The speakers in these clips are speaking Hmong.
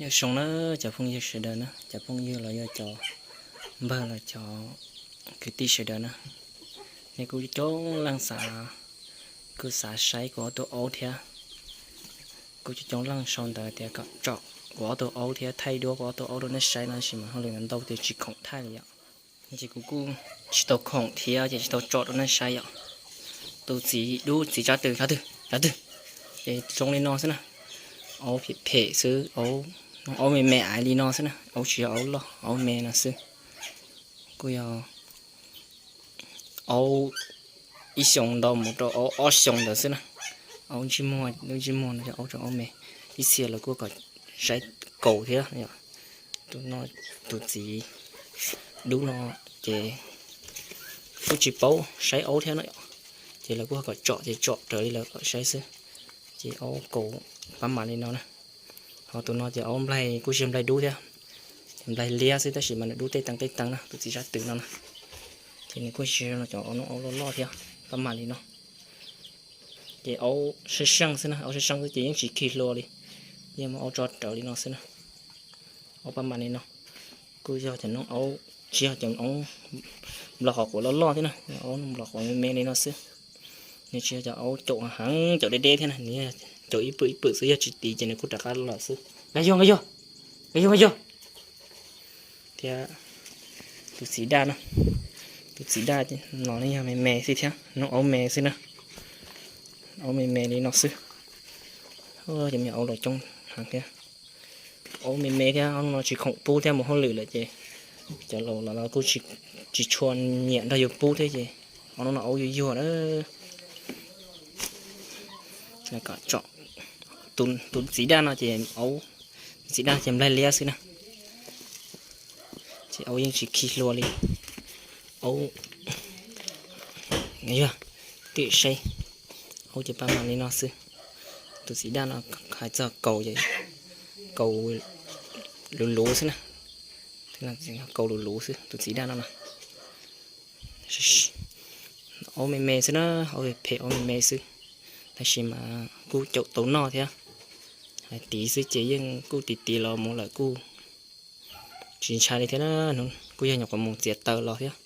Nyob zoo na cov phooj ywg sawv daws na, cov phooj ywg los yog cov npawg los cov kwv tij sawv daws na, nej kuj coob leej xav, kuj xav saib kuv ob tug aub thiab. Kuj coob coob leej sau ntawv tias kom tsom kuv ob tug aub thiab thaij duab kuv ob tug aub rau nej saib no, tab sis mas hauj lwm ntau tias tsis khoom thaij li yom. Ces kuv kuj tsis tau khoom thiab ces tsis tau tsom rau nej saib yom. Tus txiv dub txiv tsab twm, tsab twm, tsab twm, ces zoo li no xwb na. Aub phem phem xwb, aub me me aiv li no xwb na, aub tsis yog aub loj, aub me no xwb. Kuj yog aub ib xyoos ntau mus rau aub ob xyoos ntawd xwb na. Aub ntsej muag, lub ntsej muag no yog aub tso aub me, ib txhia lawv kuj kom saib kaus thiab. Tus no, tus txiv dub no ces kuj tsis paub saib aub thiab no, ces lawv kuj kom tsom ces tsom raws li lawv kom saib xwb. Ces aub kaus pab mam li no na. Ho tus no ces aub nplaig kuj tsis nplaig dub thiab, ces nplaig liab xwb tab sis mas nws dub tej teev tej teev na, tus txiv tsab twm no na. Ces nws kuj tsis zoo cov aub loj loj thiab, pab mam li no. Ces aub seej seej xwb na, aub seej seej xwb ces yeej tsis khi hlua li, yeej muab aub tso rawv li no xwb na. Aub pab mam li no, kuj yog cov noob aub, tsis yog cov aub nplos qhov quav loj loj thiab na, aub nplos qhov me me li no xwb. Nws tsis yog cov aub caum heev caum deb deb thiab na, nws yog caum ib pwm ib pwm xwb, yog tsis tiv ces nws kuj rov qab los xwb. Nkag yog, nkag yog, nkag yog, nkag yog. Thiab tus txiv daj no, tus txiv daj no yog me me xwb thiab, noob aub me xwb na, aub me me li no xwb. Cov me aub los coob heev thiab, aub me me thiab, aub no tsis khoom pub thiab, mus hauj lwm lawm ces cov laus los kuj tsis tshua nyiam nrog yus pub thiab ces aub no aub yuag yuag na. Tus txiv daj no ces aub, txiv daj ces nplaig liab xwb na, ces aub yeej tsis khi hlua li. Aub, yog, twm saib, aub ces pab mam li no xwb. Tus txiv daj no hais txog kaus, kaus luv luv xwb na, kaus luv luv xwb tus txiv daj no na. Aub me me xwb na, aub phem aub me me xwb, tab sis mas kuj caum tau noj thiab. Hais tiv xwb ces yeej kuj tiv tiv los mus lawm kuj tsis ntshai li thiab na. Kuj yog nyuam qhuav mus txiav taws los thiab,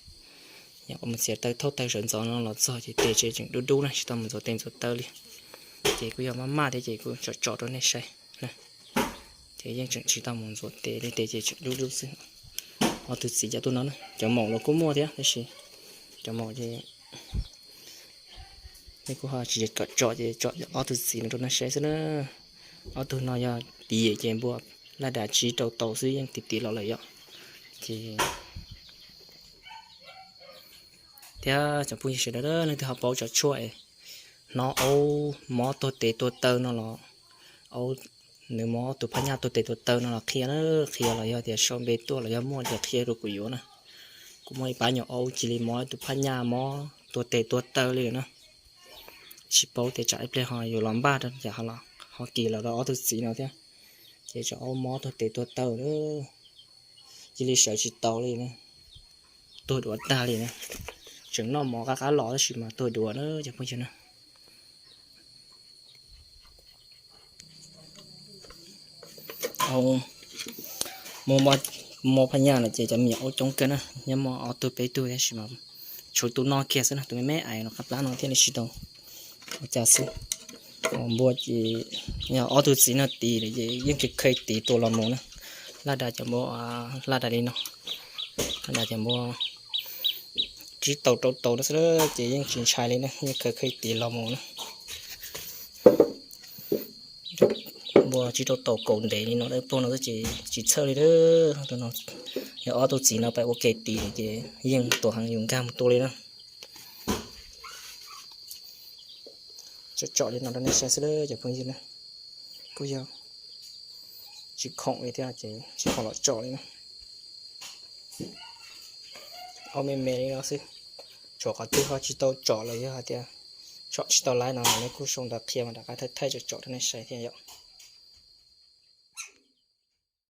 nyuam qhuav mus txiav taws thauj taws sawv ntxov no los txog ces tes tseem dub dub na, tsis tau mus ntxuav tes ntxuav taw li. Ces kuj yog maj maj thiab ces kuj tsom tsom rau nej saib. Ces yeej tseem tsis tau mus ntxuav tes li, tes ces tseem dub dub xwb. Ob tug txiv cov tuaj no, cov maum los kuj muaj thiab tab sis cov maum ces nej kuj ho tsis kom tsom ces tsom ob tug txiv no rau nej saib xwb na. Ob tug no yog tiv ces npua laj das tsib rau tau xwb yeej tiv tiv los lawm yom. Ces thiab cov phooj ywg sawv daws leej twg ho paub cov tshuaj es hnov aub mob tuag tes tuag taw no los, aub nws mob tus phaj nyaj tuag tes tuag taw no los qhia na, qhia los yog tias sau npe tuaj los yog muaj ces qhia rau kuv yuav na. Kuv muaj ib pab nyuam aub cia li mob tus phaj nyaj mob tuag tes tuag taw li na. Tsis paub tias tsam ib pliag ho yuav los npaj rau cas ho kis los rau ob tug txiv no thiab. Ces tsam aub mob tuag tes tuag taw, cia li sawv tsis tau li na, tuag duav tag li na. Tseem noj mov qab qab los tab sis mas tuag duav na cov phooj ywg na. Aub mob phaj nyaj no ces cov me nyuam aub coob kawg na, nyob muaj ob tug peb tug tab sis mas tshuav tus no kiag xwb na, tus me me ais no qab plab no thiaj li tsis tau ua cas xwb. Npua ces yog ob tug txiv no tiv lawm ces yeej kheev kheev tiv tua los mus na. Laj das cov npua, laj das li no, laj das cov npua tsib tau rau tau no xwb ces yeej tsis ntshai li na, yeej kheev kheev tiv los mus na. Npua tsib rau tau kaus ntev li no dawb paug no xwb ces tsis txhawj li. Yog ob tug txiv no pab ua ke tiv ces yeej tuam heev yus nkag mus tua li na. Tsom tsom li no rau nej saib xwb cov phooj ywg na. Kuj yog tsis khoom li thiab ces tsis khoom los tsom li na. Aub me me li no xwb, tsom qhov twg ho tsis tau tsom los yog hais tias tsom tsis tau laib no los nej kuj sau ntawv qhia mas rov qab thaij thaij tsom tsom rau nej saib thiab yom.